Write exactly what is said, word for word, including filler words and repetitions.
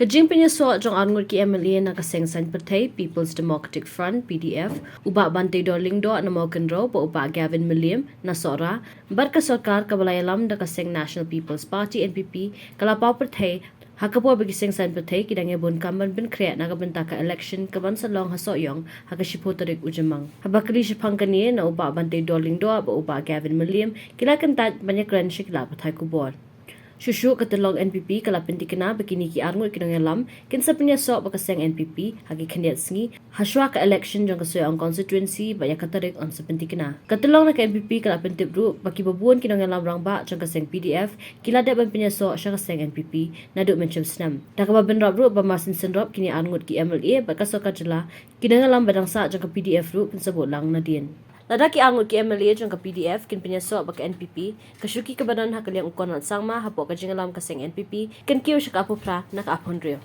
Ka jingpynïasoh jong arngut ki M L A na ka seng saiñ pyrthei People's Democratic Front, P D F, u Bah Banteidor Lyngdoh na Mawkynrew bad u Bah Gavin Mylliem na Sohra, bad ka sorkar kaba la ïalam da ka seng National People's Party, N P P, ka la paw pyrthei ha ka por ba ki seng saiñ pyrthei ki dang ïabun kam ban pynkhreh na ka bynta ka election kaban sa long ha Sohiong ha ka shiphew tarik u Jymmang. Haba kylli shaphang kane na u Bah Banteidor Lyngdoh bad u Bah Gavin Mylliem, ki la kyntait ban ïakren sha ki lad pathai khubor. Shuh shuh ka tyllong N P P ka la pyntikna ba kine ki arngut ki nongïalam kin sa pynïasoh bad ka seng N P P ha ki khyndiat sngi hashwa ka election jong ka Sohiong constituency bad ïa ka tarik yn sa pyntikna. Ka tyllong na ka N P P ka la pyntip ruh ba kiba bun ki nongïalam rangbah jong ka seng P D F ki la dep ban pynïasoh sha ka seng N P P naduh mynshem snem. Da kaba bynrap ruh ba marsien sien rop kine arngut ki M L A bad ka sorkar jylla, ki nongïalam ba dang sah jong ka P D F ruh kin sa bud lang nadien. Lada ki arngut ki M L A jong ka P D F kin pynïasoh bad ka N P P, ka shuki kaba don ha ka liang u Conrad Sangma hapoh ka jingïalam ka seng N P P kan kiew sha ka arphew phra na ka arphew hynriew.